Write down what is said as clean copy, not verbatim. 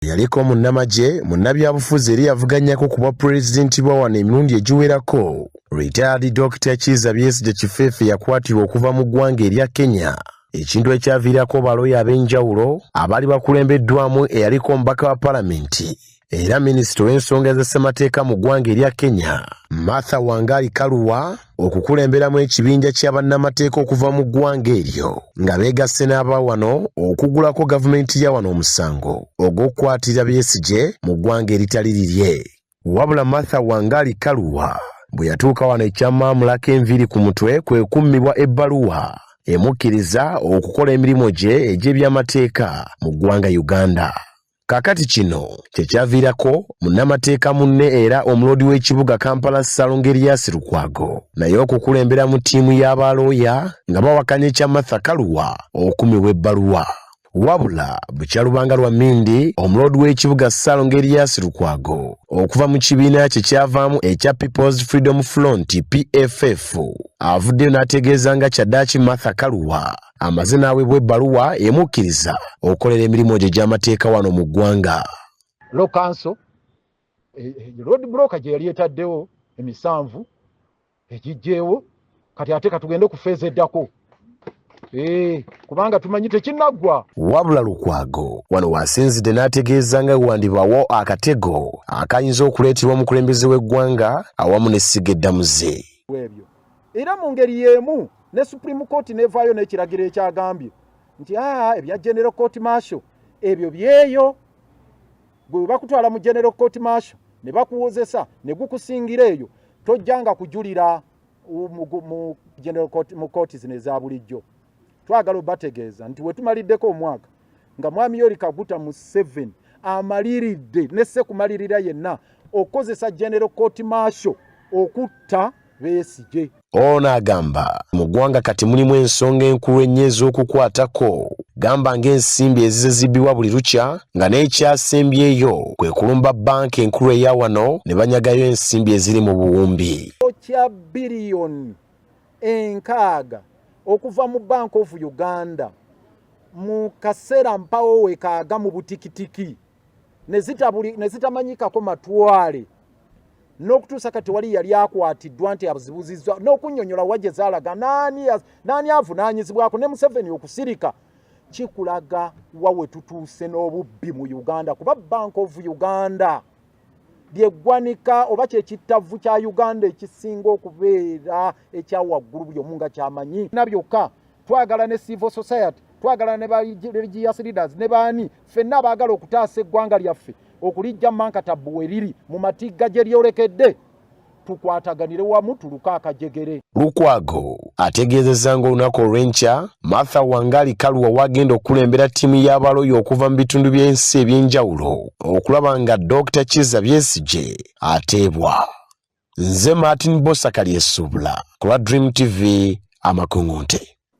Yaliko munnamagye, munnabyabufuzi era yavuganyako ku bwa pulezidenti bwa wano emirundi egiwerako. Retired Dr. Kizza Besigye Kifeefe yakwatirwa okuva mu ggwanga erya Kenya, ekintu ekyaviirako balooya ab'enjawulo abaali bakulembeddwamu eyaliko omubaka wa palamenti era minisita ow'ensonga za ssemateeka mu ggwanga erya Kenya, Martha Wangari Karua okukulemberamu ekibinja kya bannamateeka okuva mu ggwanga eryo nga beegasse n'aba wano okuggulako gavumenti ya wano omusango ogw'okukwatira Besigye mu ggwanga eritali lirye. Wabula Martha Wangari Karua bwe yatuuka wano ekyamaamulako enviiri ku mutwe kwe kummibwa ebbaluwa emukkiriza okukola emirimu gye egy'ebyamateeka mu ggwanga Uganda. Kaakati kino kye kyaviirako munnamateeka munne era omuloodi w'ekibuga Kampala Ssalongo Erias Lukwago naye okukulembera mu ttiimu y'abalooya nga bawakanya ekya Martha Karua okumibwa ebbaluwa. Wabula bukyalubanga lwa mmindi omuloodi w'ekibuga Ssalongo Erias Lukwago okuva mu kibiina kye kyavaamu ekya People's Freedom Front PFF avuddeyo n'ategeeza nga kyaddaaki Martha Karua amaze n'aweebwa ebbaluwa emukkiriza okukolera emirimu gye gy'amateeka wano mu ggwanga. Law Council road block gye yali etaddewo emisanvu egijjeewo, kati ate katugende ku phase eddako, kubanga tumanyi tekinnaggwa. Wabula Lukwago wano wasinzidde n'ategeeza nga wandibaawo akatego akayinza okuleetebwa omukulembeze w'eggwanga awamu n'essiga eddamuzi. Ebyo era mu ngeri y'emu ne Supreme Court nevaayo n'ekiragiro ekyagambye nti aa ebya General Court Martial ebyo byeyo bwe bakutwala mu General Court Martial ne bakuwozesa ne gukusingira eyo, tojjanga kujulira mu General Court, mu kooti zino eza bulijjo. Twagala obategeeza nti we tumaliddeko omwaka nga mwami Yoweri Kaguta Museveni amaliridde ne sekumalirira yenna okukozesa General Court Martial okutta Besigye. Ono agamba mu ggwanga kati mulimu ensonga enkulu ennyo ez'okukwatako, gamba ng'ensimbi ezize zibbibwa buli lukya, nga n'ekyasembyeyo kwe kulumba bbanka enkulu eya wano ne banyagayo ensimbi eziri mu buwumbi. Kya biliyoni 60 okuva mu Bank of Uganda mu kaseera mpawo wekaaga mu butikitiki ne zitamanyikako matwale n'okutuusa kati wali yali akwatiddwa nti azibuzizzwa n'okunnyonnyola wa gye zaalaga, naani avunaanyizibwako. Ne Museveni okusirika kikulaga wa we tutuuse n'obubbi mu Uganda, kuba Bank of Uganda lyeggwanika oba kyekittavu kya Uganda ekisinga okubeera ekya waggulu, buli omu nga kyamanyi. Na byokka twagala ne civil society, twagala ne ba religious leaders ne baani ffenna abaagala okutaasa eggwanga lyaffe okulijja mankatabu we riri mu matigga gye lyolekedde, tukwataganire wamu tuluke akajegere. Lukwago ategeezezza ng'olunaku olw'enkya Martha Wangari Karua wagenda okukulembera ttiimu y'abaloya okuva mu bitundu by'ensi eby'enjawulo okulaba nga Dr. Kizza Besigye ateebwa. Nze Martin Bosa Kalyesuubula ku lwa Dream TV Amakungunte.